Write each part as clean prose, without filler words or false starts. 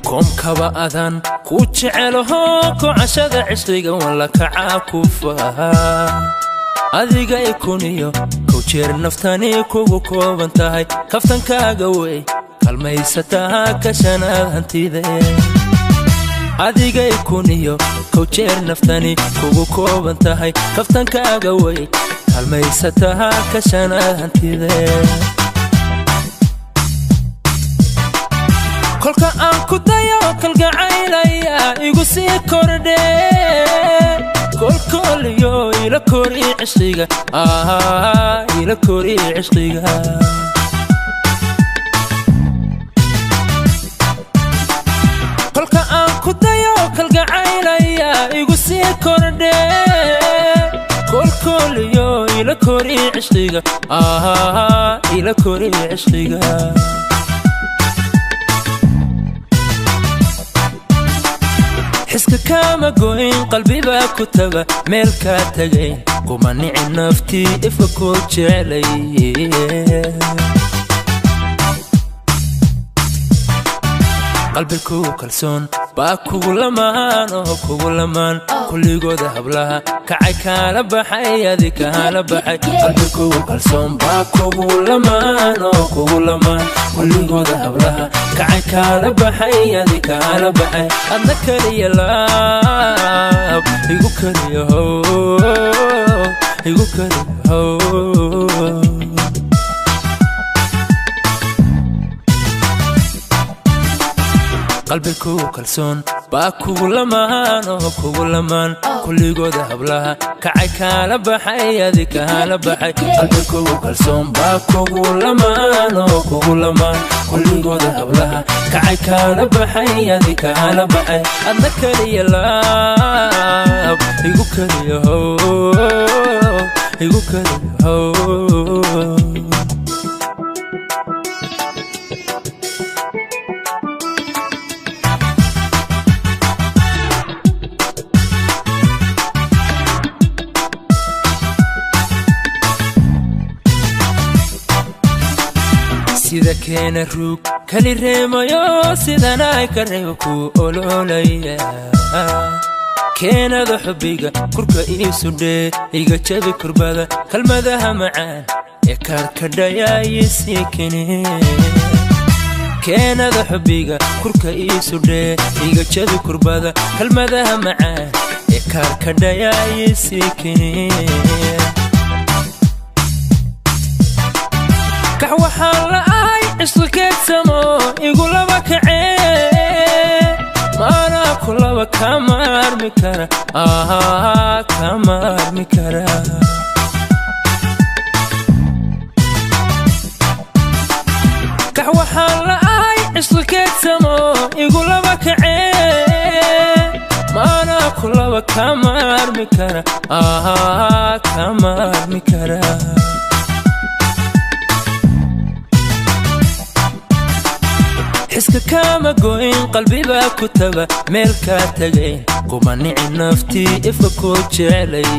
Koomkaba adaan ku jecelaho, kocashada cishqiga walla kacaa ku faha. Adiga ikuniyo kow jeer naftani kugu kooban tahay, kaftankaaga wey kalmaysataa kashanaad hantide. Adiga ikuniyo kow jeer naftani kugu kooban tahay, kaftankaaga wey kalmaysataa kashanaad hantide. Kolka aan ku dayo kalgacaylaya igu sii kordhe, kolkooliyo ila kori cishqiga, ila kori cishqiga. Kolka aan ku dayo kalgacaylaya igu sii kordhe, kolkooliyo ila kori cishqiga, ila kori cishqiga. Xiska kaama goyn, qalbibaa ku taga meel kaa tagayn, kuma nici naftii ifka ku jeclay. Qalbi kugu kalsoon baa kugu lamaan oo kugu lamaan, kulligooda hablaha kacay kaala baxay, adi kaala baxay. Qalbi kugu kalsoon baa kugu lamaan oo kugu lamaan, kulligooda hablaha kacay kaala baxay, adi kaala baxay. Adna kaliya laab igu kaliya how, igu kaliya how. Qalbi kugu kalsoon baa kugu lamaan oo kugu lamaan, kulligooda hablaha kacay kaala baxay, adi kaala baxay. Qalbi kugu kalsoon baa kugu lamaan oo kugu lamaan, kulligooda hablaha kacay kaala baxay, adi kaala baxay. Adna kaliya laab igu kaliya how, igu kaliya how. Sida keena ruug kali reemayo, sidanaay ka reebo kuu ololaya. Keenada xubbiga kurka iisudhee, iga jabi kurbada, kalmadaha macaan ee kaarkadhayaayisii kene. Keenada xubbiga kurka iisudhee, iga jabi kurbada, kalmadaha macaan ee kaarkadhayaayisii kene. Kax waxaan la'ahay cishqi keedsamo igu laba kacee, maanaa ku laba kama armi kara, kama armi kara. Kax waxaan la'ahay cishqi keedsamo igu laba kacee, maanaa ku laba kama armi kara, kama armi kara. Xiska kaama goyn, qalbibaa ku taga meel kaa tagayn, kuma nici naftii ifka ku jeclay.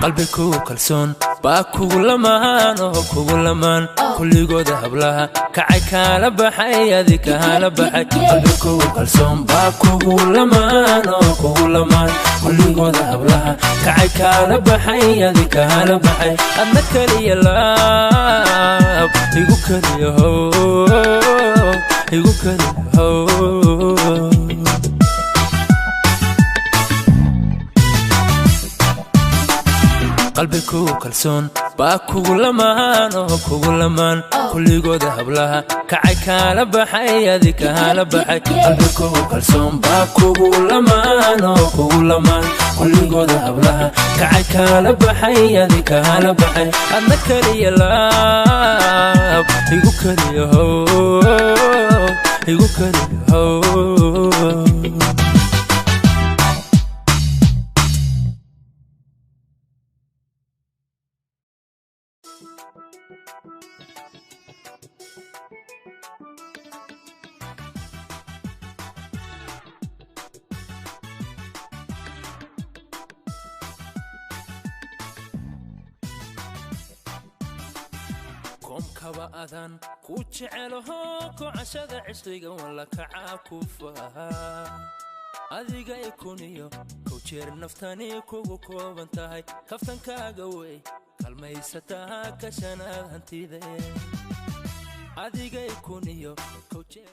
Qalbi kugu kalsoon baa kugu lamaan oo kugu lamaan, kulligooda hablaha kacay kaala baxay, adi kaala baxay. Qalbi kugu kalsoon baa kugu lamaan oo kugu lamaan, kulligooda hablaha kacay kaala baxay, adi kaala baxay. Adna kaliya laab igu kaliya how, igu kaliya how. Qalbi kugu kalsoon baa kugu lamaan oo kugu lamaan, kulligooda hablaha kacay kaala baxay, adi kaala baxay. Qalbi kugu kalsoon baa kugu lamaan oo kugu lamaan, kulligooda hablaha kacay kaala baxay, adi kaala baxay. Adna kaliya laab igu kaliya how, igu kaliya how. Koomkaba adan ku jecelaho, kocashada cishriga walla kacaa ku faha. Adiga ikuniyo kow jeer naftani kugu kooban tahay, kaftankaaga wey kalmaysataa, kashanaad hantide. Adiga ikuniyo kow jeer.